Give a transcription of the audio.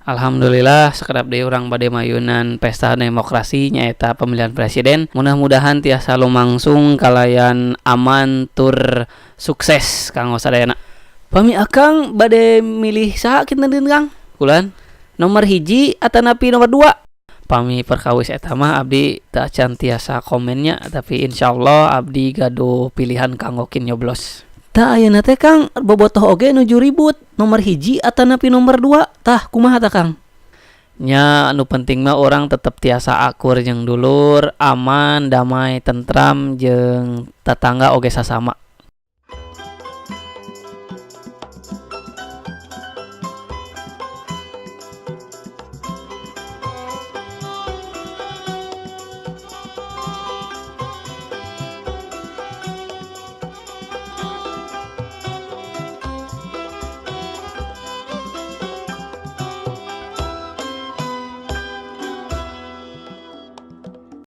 Alhamdulillah, sakedap deui urang bade mayunan pesta demokrasi, nyaeta pemilihan presiden. Mudah-mudahan tiasa lumangsung kalayan aman tur sukses kanggo sadayana. Pami Akang bade milih saha kinten Kang? Kulan nomor 1 atanapi nomor 2? Pami perkawis eta mah abdi teu acan tiasa komennya, tapi insyaallah abdi gaduh pilihan kanggo nyoblos. Tah, ayeuna teh, Kang, bobotoh oge nuju ribut nomor 1 atanapi nomor 2. Tah, kumaha tah, Kang? Nya, anu penting mah urang tetep tiasa akur jeung dulur, aman, damai, tentram jeung tetangga oge sasama.